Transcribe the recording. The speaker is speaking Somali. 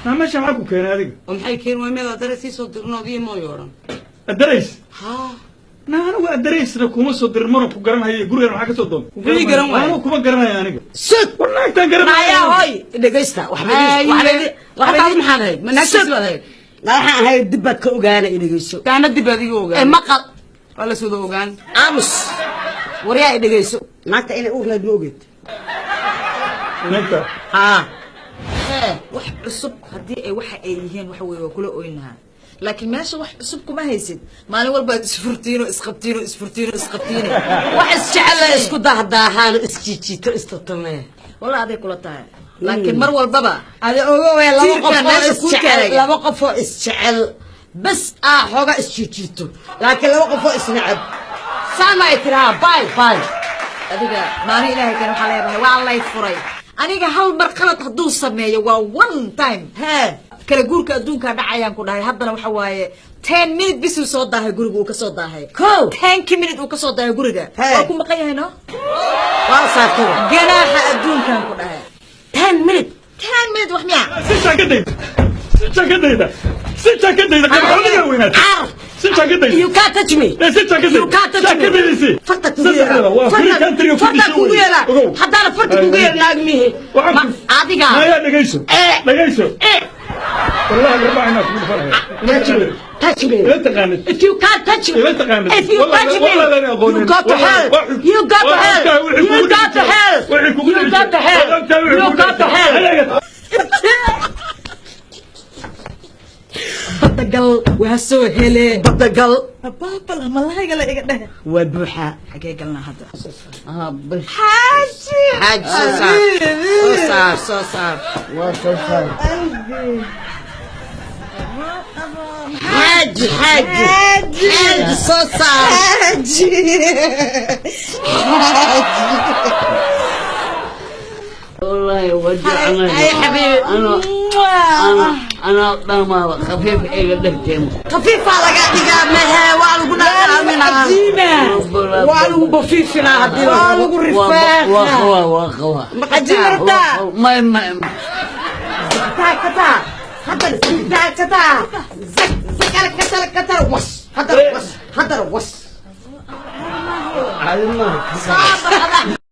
Naa, meesha maxaa ku keenay adiga? Oo maxay keen way meed address ii soo dirnood iyo mooy odhan? Address? Haa. Na, anigu addressna kuma soo dirin, mana ku garanayo. Gurigan maxaa ka soo doonta? Muxuu ii garan waayay? Anigu kuma garanayo aniga. Sug. War, naagtaan garanayo. Nayaa, hoy, dhegaysta. Waxba waxba maxaad ahayd? Ma naagtiis baad ahayd? Waxaan ahay dib baad ka ogaana, i dhegeyso. Taana dib baad iga Ee, ogaan. Maqal. Waa la soo ogaan. Aamus, waryaa, i dhegeyso. Naagta inay uur lahayd ma ogeed? Naagta? Haa. Wax cusub haddii ay waxa ay yihiin, waxa weye waa kula oyn lahaa, laakiin meesha wax cusub kuma haysid. Maalin walbaad isfurtiino, isqabtiino, isfurtiino, isqabtiino. Wax isjecela isku dahdaahaan, isjiijiito, istutumee. Wallah, aday kula tahay, laakiin mar walbaba Adi ogowe, laba tiirkan qof oo meesha kuu isjecel taagan. Laba qof oo isjecel bas aa xooga isjiijiito, laakiin laba qof oo isneceb saama ay tirahaa bye bye. Adiga maalin Ilaahay keen waxaa leedahay waa lay furay. Aniga hal mar qalad hadduu sameeyo, waa one time. Hee. Kala guurka adduunkaa dhacayaan ku dhahay. Haddana waxa waaye 10 minute bisuu soo daahay guriga, uu kasoo daahay. Kow. Tenki minute uu kasoo daahay guriga. Hee. Waa ku maqan yahay, no. Waa saartaba. Ganaaxa adduunkan ku dhahay. 10 minute. 10 minute wax miya? Si jaakadayda, si jaakadayda, si jaakadayda, qalbiga weynaatay. Car. Si jaakadayda. You can't touch me. Si jaakadayda. You can't touch me. Jaakadayda. Farta kugu yeera. Waa free country oo ku Farta disho kugu wey. yeera. Ogow. Haddaana farta kugu yeera, naag mihi. Waxaan Adiga. Naya, dhegayso. Eh. Dhegayso. Eh. Wallahi garbaha inaa kugu dhufanaya. Touch me, touch me. Ila taqaanid. If you can't touch me, Ila taqaanid. if you touch me, you go to hell. You go to hell. You go to hell. You go to hell. You go to hell. Badagal waa soo hele. Badagal. Baabal malahayga la iga dheh. Waa buuxaa. Xagee galnaa hadda? Xaaji, xaaji, soo saar, soo saar, soo saar. Waa soo saar. Xaaji, xaaji, xaaji, soo saar. Xaaji. Wallaahi waa jeclahay. Ay, xabiibi. Ana dhamaada khafiif iga dhegteen. Khafiifaa laga dhigaa mahe, waa lagu dhaqaaminaa, waa lagu bafiifinaa haddii la Waa rabo. lagu Waa rifaaqa. Qabaa, waa qabaa. Cajiib rabtaa. May, may. Kataa, kataa, haddana kataa, kataa, zak zakala, katala, katala, was, haddana was, haddana was. Caadi maaha.